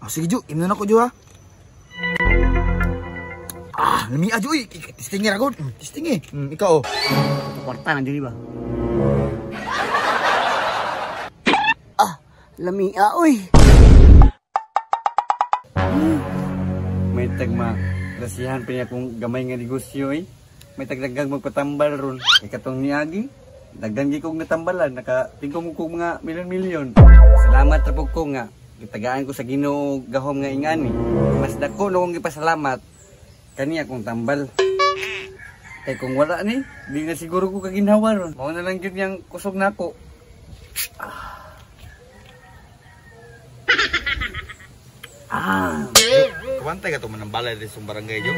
Ah, sige Ju, imnon ako Ju ha. Ah, lamia Ju eh. Testing ra gud. Testing eh. Ikaw oh. Kwarta na dili ba? Ah, lamia oy. May tagma rasihan pa niya kung gamay nga negosyo eh. May tagdagang magpatambal ron. Kay katong niagi, daghan gi kong natambalan, nakatingkom ko mga milyon-milyon. Salamat ra pud ko nga gitagaan ko sa Ginoo gahom nga ingani. Mas dako no kong gipasalamat kani akong tambal. Kay kung wala ni, di na siguro ko kaginhawa ron. Mao na lang gyud niyang kusog nako. Ah. Kabantay ka to man ang balay diri sa barangay Jo.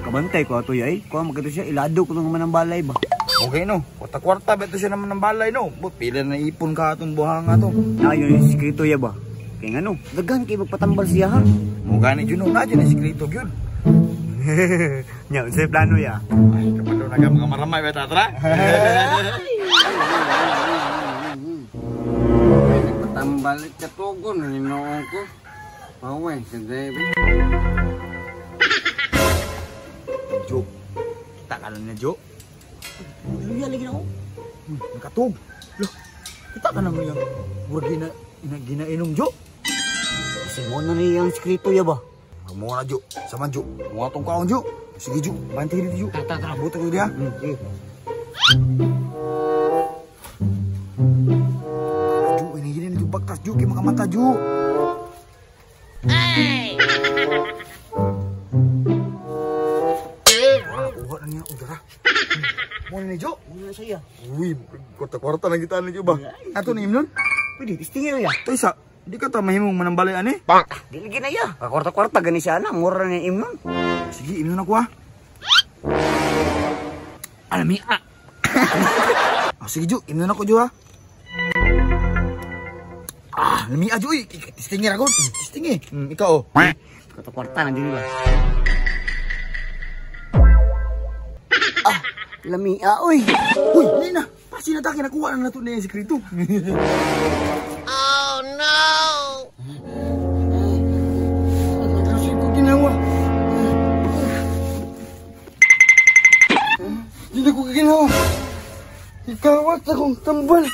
Kabantay ko ato yay. Kuha magkito siya ilado ko naman ang balay ba. Okay no. Kwarta-kwarta ba to siya naman ang balay no. But pila na ipon ka atong buhanga to. Ayo yung sikreto ya ba. Kay ngano, daghan kay magpatambal siya ha. Mo gani jud no, na jud ni sikreto gyud. Nya, unsay plano ya? Ay, kapalo na ka mga maramay ba tatra? Nagpatambal katugon ni noong ko. Paway, sandali. Jo, kita ka na Jo. Luya lagi na ako. Nakatug. Loh, kita ka na mo yung murag ginainom, Jo. Kasi mo na niya ang sikreto ya ba? Mo na, Jo. Sama, Jo. Mga tong kaon, Jo. Sige, Jo. Bantay dito, Jo. Tara, buto ko diya. Sige. Jo, ini gini Jo baktas, Jo. Kaya makamata, Jo. Ay! Wah, nakuha na niya. Udara. Mo na ni Jo. Mo na siya. Uy, kwarta-kwarta na kita ni Jo ba? Ato ni imnon? Pwede, testingin na ya. Ito isa, di ka ta mahimong manambalay ani? Bang! Di lagi na ya. Kwarta-kwarta gani siya na. Mura na yung imnon. Sige, imnon ako ah. Alami ah. Ah, sige Jo, imnon ako Jo ah. Ah, lamia Jo eh. Testingin ako. Testing eh. Ikaw oh. Kwarta-kwarta na dili ba? Ah, lamia oy. Uy, hindi na. Pasi na ta, kinakuha na nato na yung sikreto. Oh no! Kasi ko ginawa. Hindi ko ginawa. Ikawat akong tambal.